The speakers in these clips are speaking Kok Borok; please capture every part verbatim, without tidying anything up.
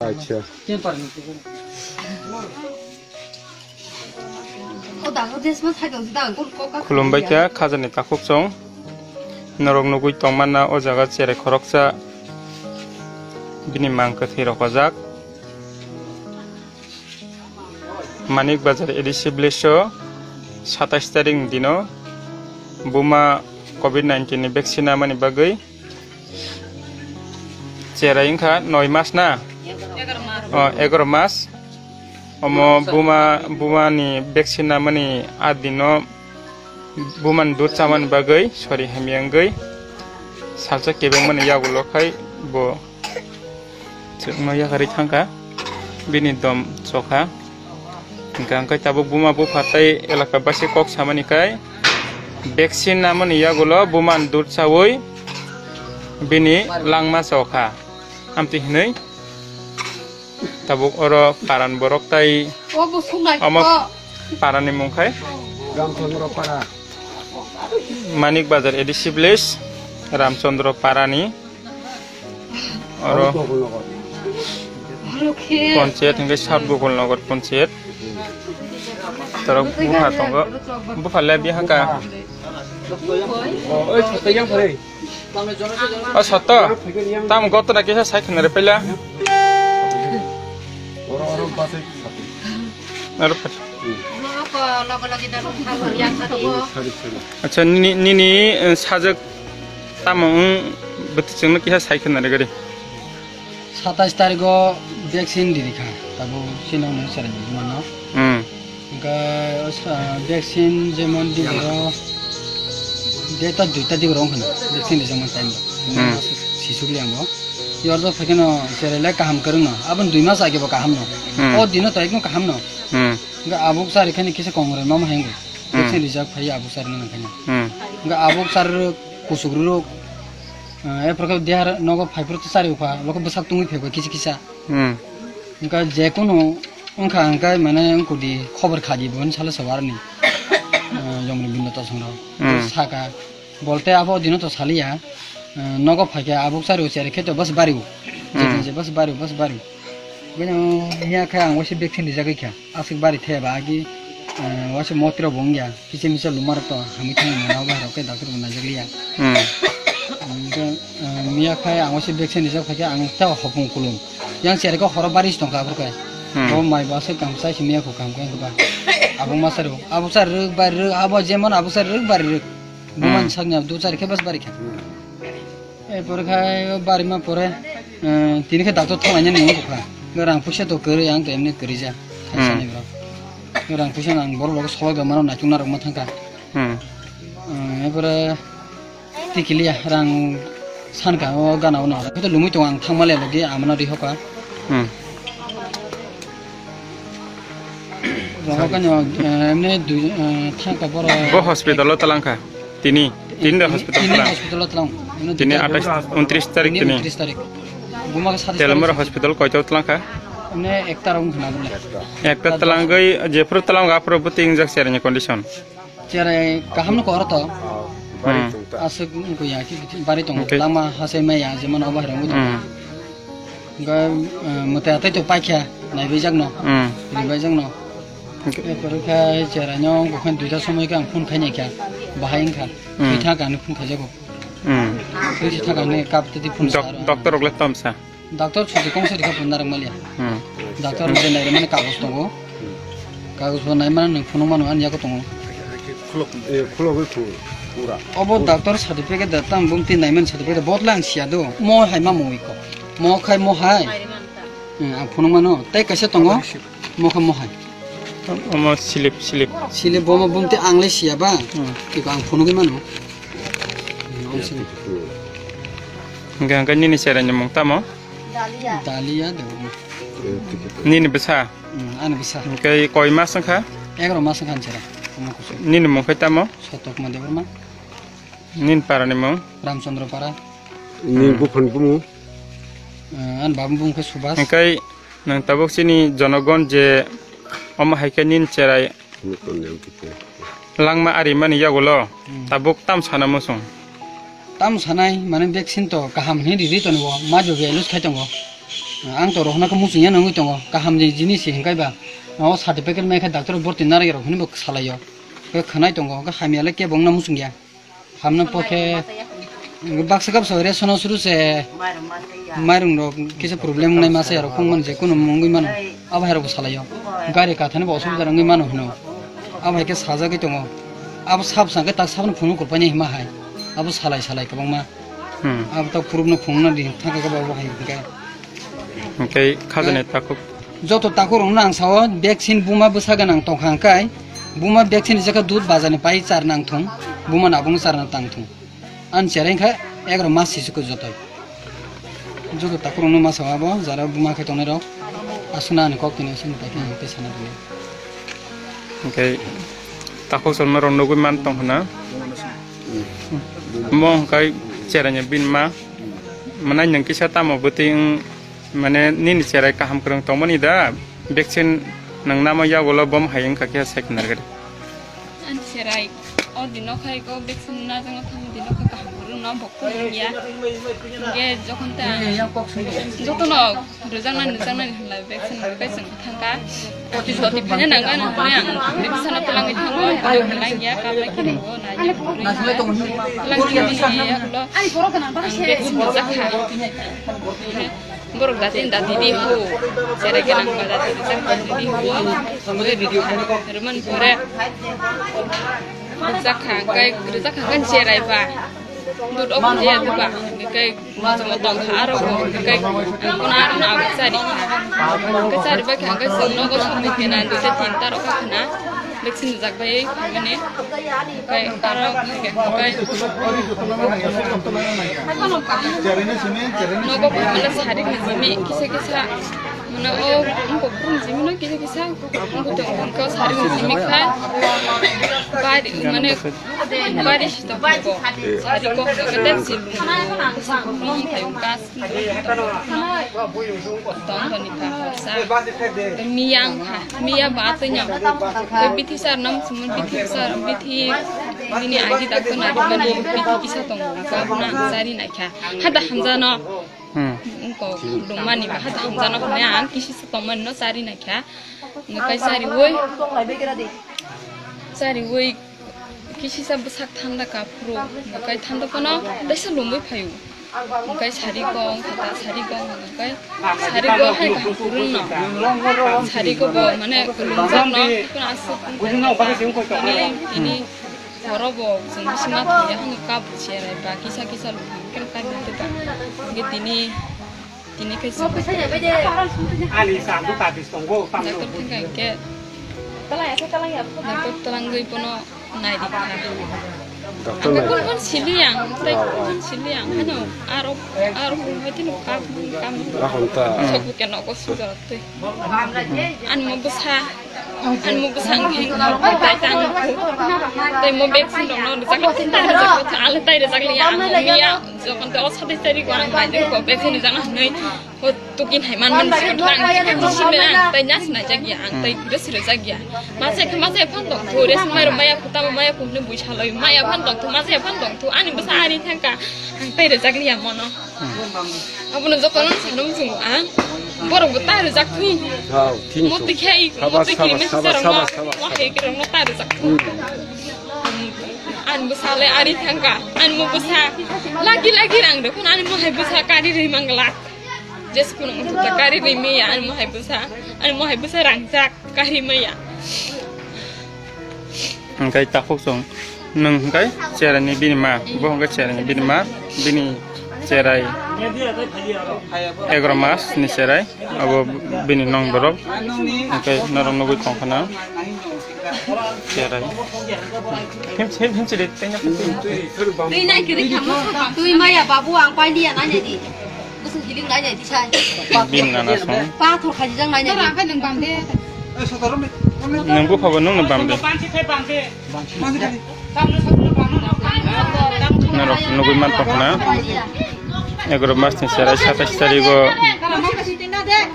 Acha. Khulumbai kha khajani takhuk chwng. Norok nugwi tongmana o jaga cherai khoroksa bini mang kwthwi rok ojak. Manik Bazar A D C village o satais tarik ni dino buma covid nineteen ni vaccine namani bagwi cherai wngkha noi mas na? O, egaroh mas. Omo buma, buma ni vaccine namani a dino buma ni dud chamani bagwi sori hamya wngwi salsa kebengmani yagulo khai bo chwngno yakarwi thangkha, bini dom chokha. Hwnkha hwnkhe tabuk buma bupha tei elaka basi kok samani khai vaccine namani yagulo buma ni dud chawi bini langma chokha. Amtwi hwnwi tabuk oro paran borok tai omo parani mung khai Ramchandra Para. Manik Bazar A D C village, Ramchandra Parani. Oro Gokul Nagar. Panchayat hingke South Gokul Nagar Panchayat. Toro bupha tongo. Bupha le biha ka. Oi, sotto yang pare. O sotto. Tam goto na kisa sai khna re pela. Oro, oro, pase. Oro, pase. Acha, nini, nini, eh, sajak tamo wng bwtwi chwngno kisa sai khna re gari. Satais tarigo vaccine riri kha, tabo chini ono chwrai mano. Hmm. Hwnkhe o sa-, vaccine jemon diboro deta duita digo rong khna vaccine rijak man time bo. Hmm. Sisuk liya bo. Yordo phaikeno chwrai le kaham kwrwngno. Aboni dui mas age bo kaham no. Hmm. O dino to ekdom kaham no. Hmm. Hwnkhe abuk chari khani kisa kongrai mama hengo. Hmm. Vaccine rijak phai abuk chari nang khani. Hmm. Hwnkhe abuk chari rwk, kusuk rwk. Ah, ephor khe dehar nogo phai phuru chari upha, loko bwsak tungwi phai kisa kisa. Hmm. Hwnkhe je kunu wngkha hwnkhe mane wngkudi khobor khadi bo salo sawarni. Ah, jomri bindo to songro. Hmm. Saka. Bolte abo dino to saliya, eh, nogo phaikha abuk chari o chere khe to bas bari o. Hmm. Jekon je bas bari o, bas bari o. Bini miya khe ang waisa vaccine rijagwi kha. Aswk bari the ba agi, eh, waisa motri rok bo wngya. Kisa misa luma rok to hamwi thangwi mano ba rok khe doctor bo naijak liya. Hmm. Ang khe, eh, miya khe ang waisa vaccine rijak phaikha ang ta hopung kulung. Yang chere khe horo bari se tongkha abuk khe. Hmm. Bo mai bo aswk kaham sai se miya kho kaham khe ba. Abuk ma chari o. Abuk chari rwk bari rwk abo jemon abuk chari rwk bari rwk. Bumani sakni duchar khe bas bari kha. Hmm. E pore khai bari ma pore, eh, tini khe doctor thanglaina nini kha. Rang puisa to kwrwi ang to emni kwrwi ja. Hmm. Thaisani bro. Rang puisa nang borok logo sobai ba mano naituk narok ma thangkha. Hmm. Eh, e pore tikiliya rang Sankha o gana o no. Khe lumui tongo ang thangma le logi amano ri hoka. Hmm. Roho kanya, eh, emne dui, eh, thangka boro. Bo hospital o talangkha. Tini, tini da hospital Tini talang. Hospital o talang. Emne Tini dui atais, untris tarik tini tini. Untris tarik. Buma ka sadis Telamura tarik. Hospital koito talangkha? Emne ekta rong khna bole. Ekta talangoi, jephru talang aphru buting jak serni condition. Cherai kaham no koro to. Hmm. Aswk wngkha ya, ki, ki, bari tongo. Okay. Lama hasai maya, jemon obo hai rong wngkha. Hmm. Hwnkhe, eh, mwtai atai to paikha, naibai jakno. Hmm. Ribai jakno. Okay. E pore khe cherai no, bukhai duita somoi khe ang phone khainai kha, bahai wngkha. Hmm. Twi thang kha, ani phone khaijago. Hmm. Twi thang kha, ani kap twi phone Dok-, sa aro. Doctor rok le tom sa? Doctor chuti kongsa rikha phone narwk maliya. Hmm. Doctor je nai mani kagoj tongo. Kagoj bo nai mani nwng phunuk mano ani yago tongo. Khulok, eh, khulogwi phu-, pura. Obo doctor certificate da tam bumti nai mani certificate botla ang siya do. Mo hai ma mo iko. Mo khai mo hai. Hmm, ang phunuk mano. Tei kaisa tongo. Mo kha mo hai. Omo slip, slip. Slip bo mo bumti ang le siya ba. Hmm. Iko ang phunugwi mano. Hmm, ang sini. Hingke, hingke nini cherai ni mung tamo? Dalia. Dalia Debbarma. Nini bwsa? Hmm, ani bwsa. Hingke koi mas wngkha? Egaroh mas wngkha ani cherai. Omo kusu. Nini mung khe tamo? Sotokma Debbarma. Nini para ni mung? Ramchandra Para. Nini buphang bumu? Eh, ani baba bumu khe Subhas. Hingke nwng tabuk chini jonogon je omo hai khe nini cherai Langma ari mani yagulo Hmm. tabuk tam sana muchung. Tam sanai mane vaccine to kaham hinwi rijwi tongo, ma jogi elus khai tongo. Ang to rohna khe muchungya nangwi tongo, kaham ni jinis se hinkhai ba. O certificate mai khe doctor borti narwk rok hinwi bo salaio. Khe khwnai tongo, khe hamya le kebo wngna muchungya. Hamna pokhe baksa kapsa ration o suru se mairung rok kisa problem wngnai masa yarok khong man je kuno mungwi mano. Abo hai rok bo salaio. Gari kathani bo osubida wngwi mano hino. Abo hai khe sajagwi tongo. Abo sab sangkhe tak sabno phunuk rwpaini hima hai. Abo salai salai kwbangma. Hmm. Abo tak phurukno phunukna di thangkha khe bo hai hwnkhe. Hwnkhe khajani takhuk. Joto takhuk rokno ang sao vaccine buma bwsa gwnang tongkha hwnkhe buma vaccine rijak khe dud bazar ni pai char nang thung. Buma nabung charna tang thung. Ani cherai khe egaroh mas sisuk khe jotoi. Joto takhuk rokno ma sao abo jara buma khe tongnai rok. Aswkna ani kok tini aswkno pai khe ang tei sana tini. Hwnkhe takhuk chwlma rok nugwi man tong khna. Mo hwnkhe cherai ni bini ma. Manai nwng kisa tamo bwtwi wng, mane nini cherai kaham kwrwng tongmani da? Vaccine nwng nama yagulo bom hai wngkha khe sai khna rwgadi. Ani cherai o dino khai ko vaccine na jang thang dino kha kaham kwrwng no bok kwrwng ya. Ge jokhon ta jotono rwjaknani rwjaknani hinlai vaccine rwkhe chwng thangkha. Jodi phane nangkha nangkha ang vaccine no twlangwi thango, hinlai ya kablai khe nangkha. Twlangwi thango yagulo ang vaccine rwjakha. Borok dati dati di hu. Cherai gwnang ba dati rijak dati di hu. Rwmani pore rijak kha, hwnkhe rijak kha hwnkhe cherai ba. Dut obo je adu ba. Hwnkhe muchungo tong kha aro bo. Hwnkhe ang kono aro no abo chari kha. Hwnkhe chari ba kha hwnkhe chwng nogo songwi khe na duita tinta rok kha khna. Vaccine rijak bai khaimani. Kai aro kai nogo bai mala sari ni jimi kisa kisa mane o ungko pung jimi no kisa kisa ungko to ungko sari ni jimi kha bari mane bari sito ko sari ko ka dem si lu sa ni kai ungkas Tongthoni kha horsa. Miya wngkha, miya ba twi no. Tei bithi sar no muchungmani bithi sar, bithi bini agi dakto narwkmani bithi kisa tongo. Bono ang chari naikha. Hata hamjano. Hmm. Wngkok lungmani ba hata hamjano hwnwi ang kisi se tongmani no chari naikha. Wngkha chariwi. Chariwi. Kisisa bwsak thanda ka phuru, hwnkhe thanda phano teisa lungwi phaio. Hwnkhe sari kong, khata sari kong, hwnkhe sari go hai kaham phuru no. Sari go bo mane lungjak no, phano aswk tini, tini horo bo chwng bisingma thangya hwnwi kap cherai ba kisa kisa lung hwnkhe kap tei ba. Hwnkhe tini Tini khe chwng ani sandu tabis tongo, doctor thangkha hwnkhe doctor twlangwi bono naidi kha. Doctor ang naidi. Kon kon sili ang, tei kon kon sili ang, hano aro aro kon hoi tino kam kam. Ahon ta. Sok buke nogo sujak twi. Ani mo bwsa Ani mo bwsang khe tai tang tei mo vaccine rok no rijak kha, tai rijak kha, ale tai rijak liya ang miya jokon tei o satai sari ko ang bai ko vaccine rijak na hwnwi o tukin hai man man sikon thang ang simi ang tai nya sinai jak ya ang tai gure siro jak ya ma se khe ma se phan dong thu res mai ro maya khu tamo maya khu hwnwi bui saloi maya phan dong thu ma se phan dong thu ani bwsa ari thang kha ang tai rijak liya mono. Abono jotono sano muchungo ang. Borok bo ta rijak thung. Hao, thing Mo sung. Tikhe i, mo Sabas, tikhe sabas, message sabas, rok sabas, mo, sabas, mo sabas. Hai khe rok mo ta rijak thung. Hmm. Ani bwsa le ari thangka. Ani mo bwsa lagi lagi rang de. Kun ani mo hai bwsa kari ri mangla. Jes kun mo ta kari ri mi ani mo hai bwsa. Ani mo hai bwsa rang jak. Kahimaya. Hingkai takhuk song. Nwng hingkai cherai ni bini ma. Bo hingkai cherai ni bini ma. Bini cherai. Egaroh mas ni cherai. Abo bini nong borok. Hingkai norok nugui tongkha na. Cherai. Him, him, him, chili, tengah, tengah. Twi nai kiri kamo. Twi maya babu ang pai dia nai di. Busung hiling nai di sai. Bin nana song. Pa thor khaji jang nai di. Nang bu phabo nung na bam de. Norok nugui man tong khna. Egaroh mas ni cherai satais tarigo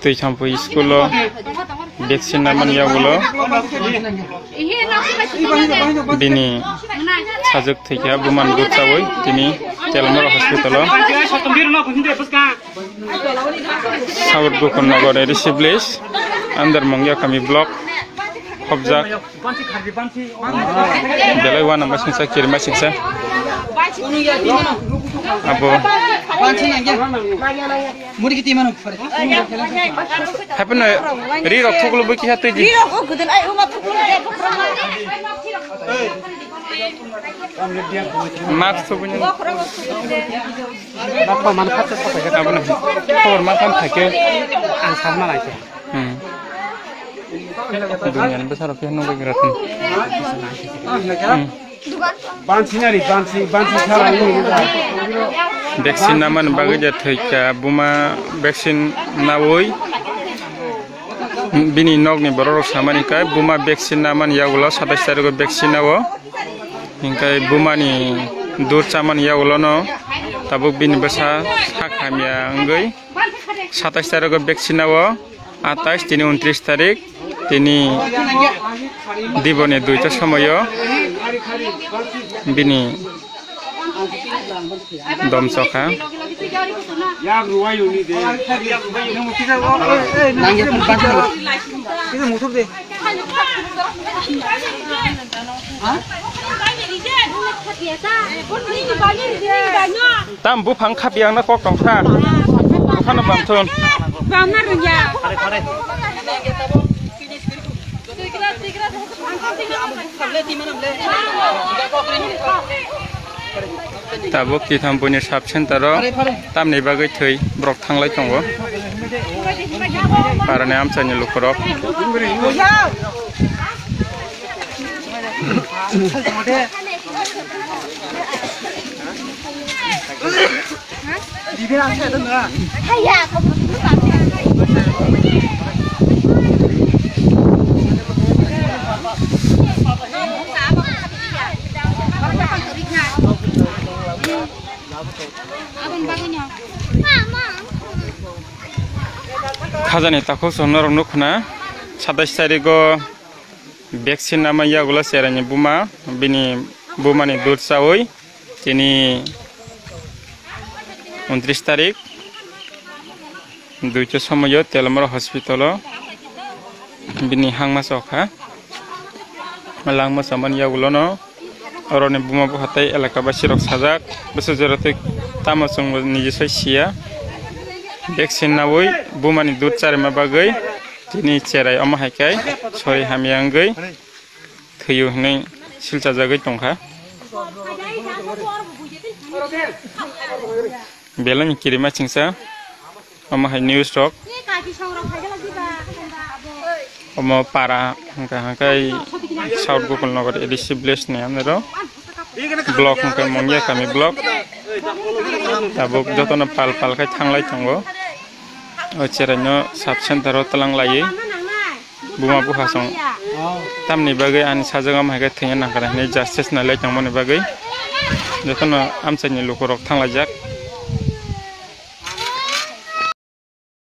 twi thampu school o vaccine na man yagulo. Bini sajwk thwikha buman bwchaui tini. Telamara hospital o. South Gokul Nagar A D C village under Mongya Kami block hobjak. Belai wana masingsa kirima singsa. Abo. Happy no ri rok thuklu buki hatui di. Mask thubuni. Bapa mana khacha sapai kha. Abo no khobor ma kam thake. Ang sama lai khe. Hmm. Duniani bwsarok khe nugwi grathun. Hmm. Bansi nari, bansi, bansi sara ni. Vaccine namani bagwi je thwikha buma vaccine nawi. Bini nokni bororok samani khe buma vaccine namani yagulo satais tarikgo vaccine nawo. Hinkhe bumani dur chamani yagulono tabuk bini bwsa sak hamya wngwi satais tarikgo vaccine nawo. Atais tini untris tarik tini diboni duita somoyo bini dom chokha. Tam buphang khapi ang na kok tong kha. Buphang no bam thun. Bam na rung ya. Tabuk titham buini sub center o tamni bagwi thwi borok thanglai tongo. Parani amchaini lukurok. Khajani takhuk chwng norok nukho na, satais tarigo vaccine nama yagulo cheraini buma, bini bumani dud chawi tini untris tarik duita somoyo Telamara hospital o bini hangma chokha. Langma chamani yagulono oroni buma bupha tei elaka basi rok sajak, bwswk jora tei tamo chwng bo niji sai siya. Vaccine nawi bumani dud charima bagwi tini cherai omo hai khe sori hamya wngwi thwiyo hinwi silchajagwi tongkha. Belai ni kirima chingsa. Omo hai news rok. Omo para hwnkha hwnkhe South Gokul Nagar A D C village ni amero block hwnkhe Mongya Kami block. Tabuk jotono pal pal khai thanglai tongo. O cherai no sub center o twlang laiwi buma bupha song tamni bagwi ani sajagam hai khe thwina nangkha hinwi justice nailai tongmani bagwi jotono amchaini lukurok thanglaijak.